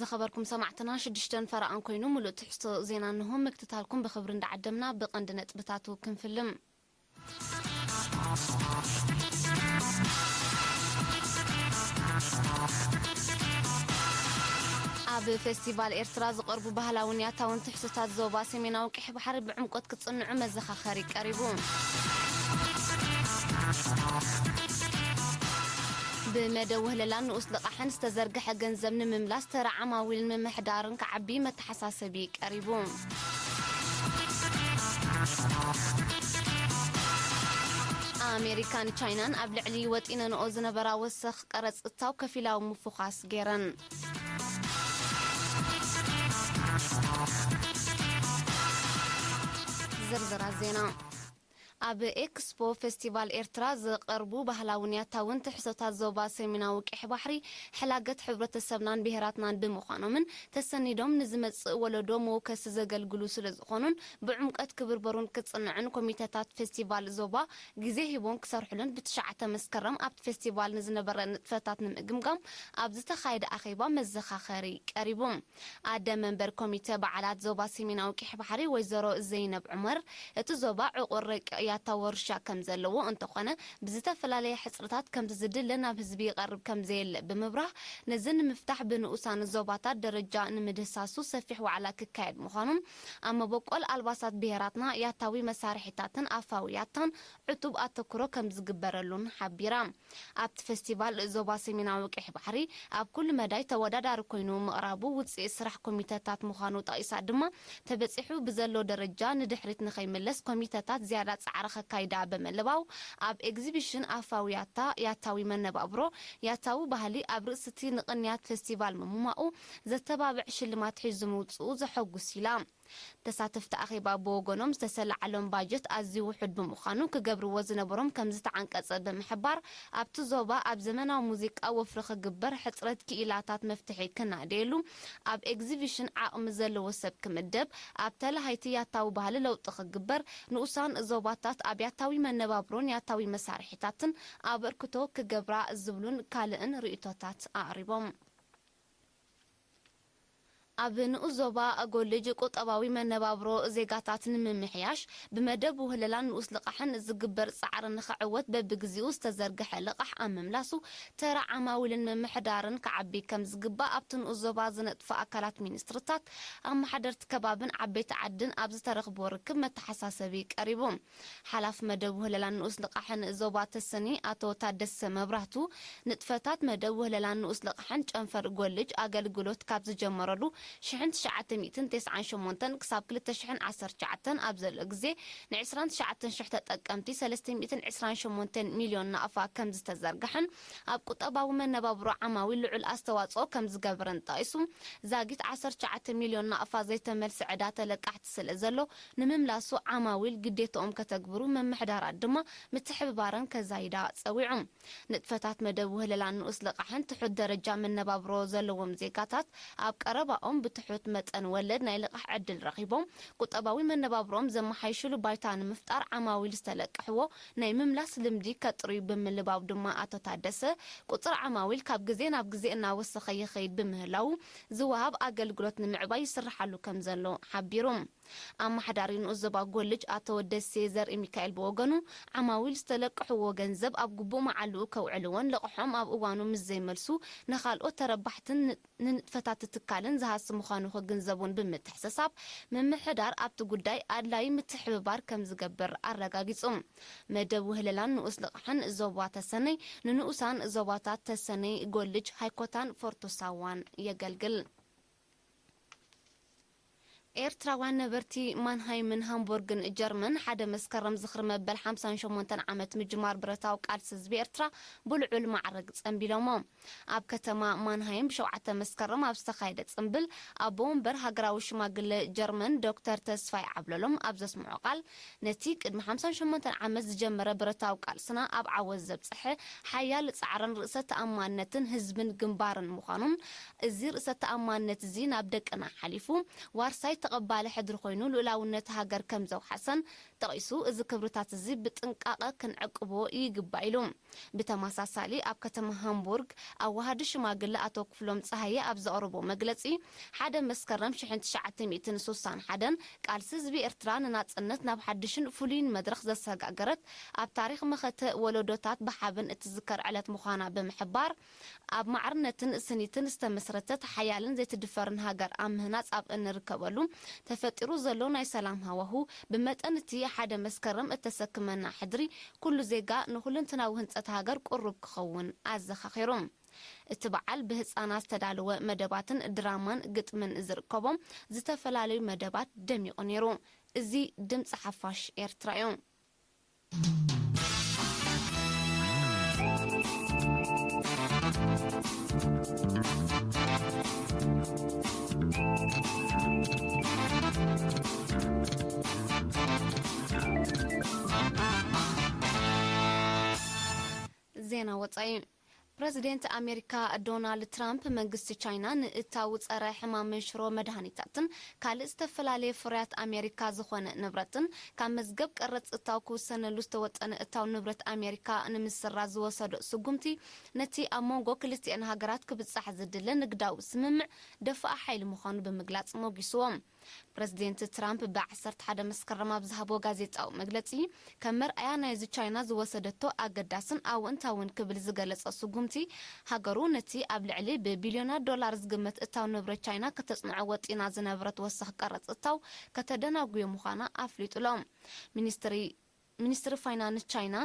ዝኸበርኩም ሰማዕትና፣ ሽዱሽተን ፈረቓን ኮይኑ ምሉእ ትሕዝቶ ዜና እንሆ። ምክትታልኩም ብኽብሪ እንዳዓደምና፣ ብቐንዲ ነጥብታቱ ክንፍልም። ኣብ ፌስቲቫል ኤርትራ ዝቐርቡ ባህላውን ያታውን ትሕዝቶታት ዞባ ሰሜናዊ ቀይሕ ባሕሪ ብዕምቆት ክጽንዑ መዘኻኸሪ ቀሪቡ። ብመደብ ውህለላን ንኡስ ልቓሕን ዝተዘርግሐ ገንዘብ ንምምላስ ተራ ዓማዊልን ምምሕዳርን ክዓቢ መተሓሳሰቢ ቀሪቡ። ኣሜሪካን ቻይናን ኣብ ልዕሊ ወጢነንኦ ዝነበራ ወሰኽ ቀረጽ እታው ከፊላዊ ምፍዃስ ገይረን። ዝርዝራት ዜና። ኣብ ኤክስፖ ፌስቲቫል ኤርትራ ዝቐርቡ ባህላውን ያታውን ትሕዝቶታት ዞባ ሰሜናዊ ቀይሕ ባሕሪ ሕላገት ሕብረተሰብናን ብሄራትናን ብምዃኖምን ተሰኒዶም ንዝመጽእ ወለዶ መወከሲ ዘገልግሉ ስለ ዝኾኑን ብዕምቀት ክብርበሩን ክጽንዕን ኮሚተታት ፌስቲቫል ዞባ ግዜ ሂቦም ክሰርሕሉን ብትሽዓተ መስከረም ኣብቲ ፌስቲቫል ንዝነበረ ንጥፈታት ንምግምጋም ኣብ ዝተኻየደ ኣኼባ መዘኻኸሪ ቀሪቡ። ኣደ መንበር ኮሚተ በዓላት ዞባ ሰሜናዊ ቀይሕ ባሕሪ ወይዘሮ ዘይነብ ዑመር፣ እቲ ዞባ ዕቑር ረቂቕ ያታ ወርሻ ከም ዘለዎ እንተኾነ ብዝተፈላለየ ሕጽርታት ከምቲ ዝድለ ናብ ህዝቢ ይቐርብ ከም ዘየለ ብምብራህ፣ ነዚ ንምፍታሕ ብንኡሳን ዞባታት ደረጃ ንምድህሳሱ ሰፊሕ ዋዕላ ክካየድ ምዃኑን ኣብ መበቆል ኣልባሳት ብሄራትና ያታዊ መሳርሒታትን ኣፋዊ ያታን ዕቱብ ኣተኩሮ ከም ዝግበረሉን ሓቢራ። ኣብቲ ፌስቲቫል ዞባ ሰሜናዊ ቀይሕ ባሕሪ ኣብ ኩሉ መዳይ ተወዳዳሪ ኮይኑ ምቕራቡ ውፅኢት ስራሕ ኮሚተታት ምዃኑ ጠቒሳ ድማ፣ ተበፂሑ ብዘሎ ደረጃ ንድሕሪት ንኸይምለስ ኮሚተታት ዝያዳ ፃዕሪ ከካይዳ ብምልባው፣ ኣብ ኤግዚቢሽን ኣፋዊ ያታ፣ ያታዊ መነባብሮ፣ ያታዊ ባህሊ ኣብ ርእሲ እቲ ንቕንያት ፌስቲቫል ምሙማኡ ዘተባብዕ ሽልማት ሒዙ ምውፅኡ ዘሐጉስ ኢላ። ተሳተፍቲ ኣኼባ ብወገኖም ዝተሰላዓሎም ባጀት ኣዝዩ ውሑድ ብምዃኑ ክገብርዎ ዝነበሮም ከም ዝተዓንቀጸ ብምሕባር፣ ኣብቲ ዞባ ኣብ ዘመናዊ ሙዚቃ ወፍሪ ክግበር፣ ሕጽረት ክኢላታት መፍትሒ ክናደየሉ፣ ኣብ ኤግዚቢሽን ዓቕሚ ዘለዎ ሰብ ክምደብ፣ ኣብ ተላሃይቲ ያታዊ ባህሊ ለውጢ ክግበር፣ ንኡሳን ዞባታት ኣብ ያታዊ መነባብሮን ያታዊ መሳርሒታትን ኣበርክቶ ክገብራ ዝብሉን ካልእን ርእይቶታት ኣቕሪቦም። ኣብ ንኡስ ዞባ ጎልጅ ቁጠባዊ መነባብሮ ዜጋታት ንምምሕያሽ ብመደብ ውህለላን ንኡስ ልቓሕን ዝግበር ጻዕሪ ንኽዕወት በብግዚኡ ዝተዘርግሐ ልቓሕ ኣብ ምምላሱ ተራ ዓማዊልን ምምሕዳርን ክዓቢ ከም ዝግባእ ኣብቲ ንኡስ ዞባ ዝነጥፉ ኣካላት ሚኒስትርታት፣ ኣመሓደርቲ ከባብን ዓበይቲ ዓድን ኣብ ዝተረኽቦ ርክብ መተሓሳሰቢ ቀሪቡ። ሓላፊ መደብ ውህለላን ንኡስ ልቓሕን ዞባ ተሰኒ ኣቶ ታደሰ መብራህቱ፣ ንጥፈታት መደብ ውህለላን ንኡስ ልቓሕን ጨንፈር ጎልጅ ኣገልግሎት ካብ ዝጀመረሉ ሽሕን ትሽዓተ ሚእትን ተስዓን ሸሞንተን ክሳብ ክልተ ሽሕን ዓሰርተ ትሽዓተን ኣብ ዘሎ ግዜ ን ዕስራን ትሽዓተን ሽሕ ተጠቀምቲ ሰለስተ ሚእትን ዕስራን ሸሞንተን ሚልዮን ናቕፋ ከም ዝተዘርግሐን ኣብ ቁጠባዊ መነባብሮ ዓማዊል ልዑል ኣስተዋጽኦ ከም ዝገብረን ጠቒሱ፣ ዛጊት ዓሰርተ ትሽዓተ ሚልዮን ናቕፋ ዘይተመልሰ ዕዳ ተለቃሕቲ ስለ ዘሎ ንምምላሱ ዓማዊል ግዴትኦም ከተግብሩ፣ ምምሕዳራት ድማ ምትሕብባረን ከዛይዳ ጸዊዑ። ንጥፈታት መደብ ውህለላን ንኡስ ልቓሕን ትሑት ደረጃ መነባብሮ ዘለዎም ዜጋታት ኣብ ቀረባኦም ብትሑት መጠን ወለድ ናይ ልቓሕ ዕድል ረኺቦም ቁጠባዊ መነባብሮኦም ዘመሓይሽሉ ባይታ ንምፍጣር ዓማዊል ዝተለቅሕዎ ናይ ምምላስ ልምዲ ከጥርዩ ብምልባው ድማ ኣቶ ታደሰ ቁጽሪ ዓማዊል ካብ ግዜ ናብ ግዜ እናወሰኸ ይኸይድ ብምህላዉ ዝወሃብ ኣገልግሎት ንምዕባይ ይስርሓሉ ከም ዘሎ ሓቢሩ። ኣመሓዳሪ ንኡስ ዞባ ጎልጅ ኣቶ ደሴ ዘርኢ ሚካኤል ብወገኑ፣ ዓማዊል ዝተለቅሕዎ ገንዘብ ኣብ ግቡእ መዓልኡ ከውዕልዎን ልቕሖም ኣብ እዋኑ ምስ ዘይመልሱ ንኻልኦት ተረባሕትን ን-፣ ንንጥፈታት ትካልን ዝሃሲ ምዃኑ ክግንዘቡን ብምትሕስሳብ፣ ምምሕዳር ኣብቲ ጉዳይ ኣድላዪ ምትሕብባር ከም ዝገብር ኣረጋጊጹ። መደብ ውህለላን ንኡስ ልቕሕን ዞባ ተሰነይ ንንኡሳን ዞባታት ተሰነይ፣ ጎልጅ፣ ሃይኮታን ፎርቶ ሳዋን የገልግል። ኤርትራውያን ነበርቲ ማንሃይምን ሃምቦርግን ጀርመን፣ ሓደ መስከረም ዝኽሪ መበል ሓምሳን ሸሞንተን ዓመት ምጅማር ብረታዊ ቃልሲ ህዝቢ ኤርትራ ብልዑል ማዕርግ ጸንቢሎሞ። ኣብ ከተማ ማንሃይም ብሸውዓተ መስከረም ኣብ ዝተኻየደ ጽምብል፣ ኣቦ ወንበር ሃገራዊ ሽማግለ ጀርመን ዶክተር ተስፋይ ዓብለሎም ኣብ ዘስምዖ ቃል፣ ነቲ ቅድሚ ሓምሳን ሸሞንተን ዓመት ዝጀመረ ብረታዊ ቃልስና ኣብ ዓወት ዘብጽሐ ሓያል ጻዕርን ርእሰ ተኣማንነትን ህዝብን ግንባርን ምዃኑን፣ እዚ ርእሰ ተኣማንነት እዚ ናብ ደቅና ሓሊፉ ዋርሳይ ተቐባሊ ሕድሪ ኮይኑ ልኡላውነት ሃገር ከም ዘውሓሰን ጠቒሱ፣ እዚ ክብርታት እዚ ብጥንቃቐ ክንዕቅቦ ይግባእ ኢሉ። ብተመሳሳሊ፣ ኣብ ከተማ ሃምቡርግ ኣዋሃዲ ሽማግለ ኣቶ ክፍሎም ጸሃየ ኣብ ዘቕረቦ መግለጺ፣ ሓደ መስከረም ሽሕን ትሽዓተ ሚእትን ስሳን ሓደን ቃልሲ ህዝቢ ኤርትራ ንናጽነት ናብ ሓድሽን ፍሉይን መድረኽ ዘሰጋገረት፣ ኣብ ታሪኽ መኸተ ወለዶታት ብሓበን እትዝከር ዕለት ምዃና ብምሕባር፣ ኣብ ማዕርነትን ስኒትን ዝተመስረተት ሓያልን ዘይትድፈርን ሃገር ኣብ ምህናጽ ኣብ እንርከበሉ ተፈጢሩ ዘሎ ናይ ሰላም ሃዋሁ፣ ብመጠን እቲ ሓደ መስከረም እተሰክመና ሕድሪ፣ ኩሉ ዜጋ ንኹለንተናዊ ህንጸት ሃገር ቅሩብ ክኸውን ኣዘኻኺሩ። እቲ በዓል ብህጻናት ዝተዳለወ መደባትን ድራማን ግጥምን ዝርከቦም ዝተፈላለዩ መደባት ደሚቑ ነይሩ። እዚ ድምጺ ሓፋሽ ኤርትራ እዩ። ዜና ወጻኢ። ፕረዚደንት ኣሜሪካ ዶናልድ ትራምፕ፣ መንግስቲ ቻይና ንእታው ጸረ ሕማም መንሽሮ መድሃኒታትን ካልእ ዝተፈላለየ ፍርያት ኣሜሪካ ዝኾነ ንብረትን ካብ መዝገብ ቀረጽ እታው ክውሰነሉ ዝተወጠነ እታው ንብረት ኣሜሪካ ንምስራዝ ዝወሰዶ ስጉምቲ፣ ነቲ ኣብ መንጎ ክልቲኤን ሃገራት ክብጻሕ ዝድለ ንግዳዊ ስምምዕ ደፋኢ ሓይሊ ምዃኑ ብምግላጽ ሞጊስዎ። ፕረዚደንት ትራምፕ ብ ዓሰርተ ሓደ መስከረም ኣብ ዝሃቦ ጋዜጣዊ መግለጺ፣ ከም መርኣያ ናይዚ ቻይና ዝወሰደቶ ኣገዳስን ኣወንታውን ክብል ዝገለጾ ስጉምቲ፣ ሃገሩ ነቲ ኣብ ልዕሊ ብቢልዮናት ዶላር ዝግመት እታው ንብረት ቻይና ከተጽንዖ ወጢና ዝነበረት ወሰኽ ቀረጽ እታው ከተደናጉዮ ምዃና ኣፍሊጡ'ሎ። ሚኒስትሪ ሚኒስትሪ ፋይናንስ ቻይና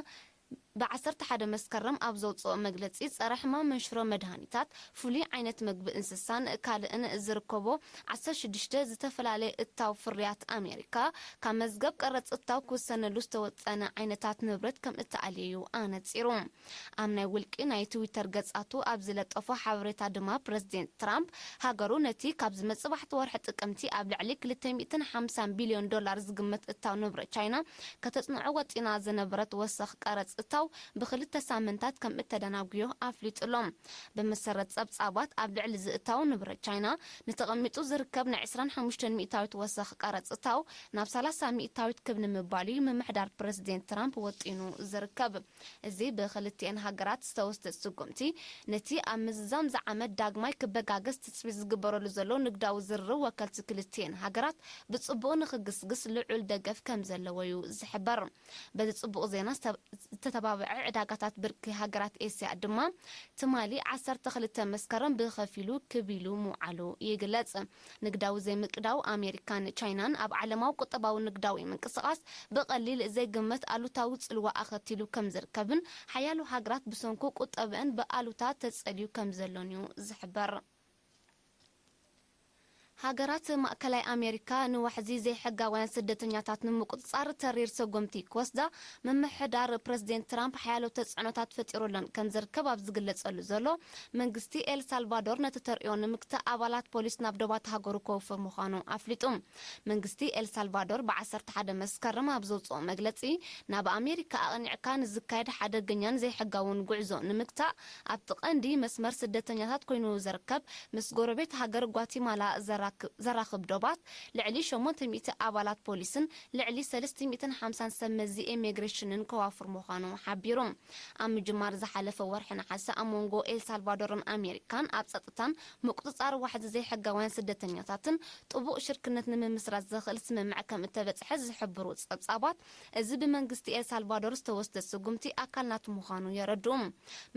ብ ዓሰርተ ሓደ መስከረም ኣብ ዘውጽኦ መግለጺ፣ ጸረ ሕማም መንሽሮ መድሃኒታት፣ ፍሉይ ዓይነት መግቢ እንስሳን ካልእን ዝርከቦ ዓሰርተ ሽዱሽተ ዝተፈላለየ እታው ፍርያት ኣሜሪካ ካብ መዝገብ ቀረጽ እታው ክውሰነሉ ዝተወጠነ ዓይነታት ንብረት ከም እተኣልየዩ ኣነጺሩ። ኣብ ናይ ውልቂ ናይ ትዊተር ገጻቱ ኣብ ዝለጠፎ ሓበሬታ ድማ፣ ፕረዚደንት ትራምፕ፣ ሃገሩ ነቲ ካብ ዝመጽእ ባሕቲ ወርሒ ጥቅምቲ ኣብ ልዕሊ ክልተ ሚእትን ሓምሳን ቢልዮን ዶላር ዝግመት እታው ንብረት ቻይና ከተጽንዖ ወጢና ዝነበረት ወሰኽ ቀረጽ እታው ብኽልተ ሳምንታት ከም እተደናጉዮ ኣፍሊጡ'ሎ። ብመሰረት ጸብጻባት፣ ኣብ ልዕሊ እዚ እታው ንብረት ቻይና ንተቐሚጡ ዝርከብ ናይ ዕስራን ሓሙሽተን ሚእታዊት ወሰኽ ቀረጽ እታው ናብ ሰላሳ ሚእታዊት ክብ ንምባል እዩ ምምሕዳር ፕረዚደንት ትራምፕ ወጢኑ ዝርከብ። እዚ ብክልቲኤን ሃገራት ዝተወስደ ስጉምቲ፣ ነቲ ኣብ ምዝዛም ዝዓመት ዳግማይ ክበጋገስ ትጽቢት ዝግበረሉ ዘሎ ንግዳዊ ዝርርብ ወከልቲ ክልቲኤን ሃገራት ብጽቡቕ ንኽግስግስ ልዑል ደገፍ ከም ዘለዎ እዩ ዝሕበር። በዚ ጽቡቕ ዜና፣ ዝተባብዐ ዕዳጋታት ብርኪ ሃገራት ኤስያ ድማ ትማሊ ዓሰርተ ክልተ መስከረም ብኸፊሉ ክብ ኢሉ ምውዓሉ ይግለጽ። ንግዳዊ ዘይምቅዳው ኣሜሪካን ቻይናን ኣብ ዓለማዊ ቁጠባዊ ንግዳዊ ምንቅስቓስ ብቐሊል ዘይግመት ኣሉታዊ ጽልዋ ኣኸቲሉ ከም ዝርከብን፣ ሓያሎ ሃገራት ብሰንኩ ቁጠብአን ብኣሉታ ተጸልዩ ከም ዘሎን እዩ ዝሕበር። ሃገራት ማእከላይ ኣሜሪካ ንዋሕዚ ዘይሕጋውያን ስደተኛታት ንምቁጽጻር ተሪር ሰጎምቲ ክወስዳ ምምሕዳር ፕረዚደንት ትራምፕ ሓያሎ ተጽዕኖታት ፈጢሩለን ከም ዝርከብ ኣብ ዝግለጸሉ ዘሎ፣ መንግስቲ ኤል ሳልቫዶር ነቲ ተርእዮ ንምግታእ ኣባላት ፖሊስ ናብ ዶባት ሃገሩ ከውፍር ምዃኑ ኣፍሊጡ። መንግስቲ ኤል ሳልቫዶር ብ ዓሰርተ ሓደ መስከረም ኣብ ዘውጽኦ መግለጺ፣ ናብ ኣሜሪካ ኣቕኒዕካ ንዝካየድ ሓደገኛን ዘይሕጋውን ጉዕዞ ንምግታእ፣ ኣብቲ ቀንዲ መስመር ስደተኛታት ኮይኑ ዝርከብ ምስ ጎረቤት ሃገር ጓቲማላ ዘራክ-፣ ዘራኽብ ዶባት፣ ልዕሊ ሸሞንተ ሚእቲ ኣባላት ፖሊስን ልዕሊ ሰለስተ ሚእትን ሓምሳን ሰብ መዚ ኢሚግሬሽንን ከዋፍር ምዃኑ ሓቢሩ። ኣብ ምጅማር ዝሓለፈ ወርሒ ነሓሰ፣ ኣብ መንጎ ኤል ሳልቫዶርን ኣሜሪካን ኣብ ጸጥታን ምቁጽጻር ዋሕዚ ዘይሕጋውያን ስደተኛታትን ጥቡቕ ሽርክነት ንምምስራት ዘኽእል ስምምዕ ከም እተበጽሐ ዝሕብሩ ጸብጻባት፣ እዚ ብመንግስቲ ኤል ሳልቫዶር ዝተወስደ ስጉምቲ ኣካል ናቱ ምዃኑ የረድኡ።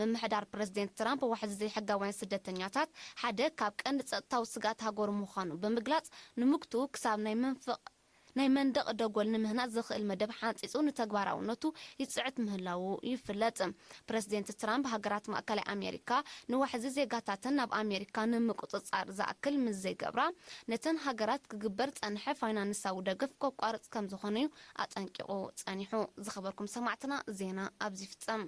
ምምሕዳር ፕረዚደንት ትራምፕ፣ ዋሕዚ ዘይሕጋውያን ስደተኛታት ሓደ ካብ ቀንዲ ጸጥታዊ ስግኣት ሃገሩ ምዃኑ ብምግላጽ፣ ንምግትኡ ክሳብ ናይ መንፍቕ ናይ መንደቕ ደጎል ንምህናጽ ዘኽእል መደብ ሓንጺጹ ንተግባራውነቱ ይጽዕት ምህላዉ ይፍለጥ። ፕረዚደንት ትራምፕ፣ ሃገራት ማእከላይ ኣሜሪካ ንዋሕዚ ዜጋታተን ናብ ኣሜሪካ ንምቁጽጻር ዝኣክል ምስ ዘይገብራ፣ ነተን ሃገራት ክግበር ዝጸንሐ ፋይናንሳዊ ደገፍ ከቋርጽ ከም ዝኾነ'ዩ ኣጠንቂቑ ጸኒሑ። ዝኸበርኩም ሰማዕትና፣ ዜና ኣብዚ ይፍጸም።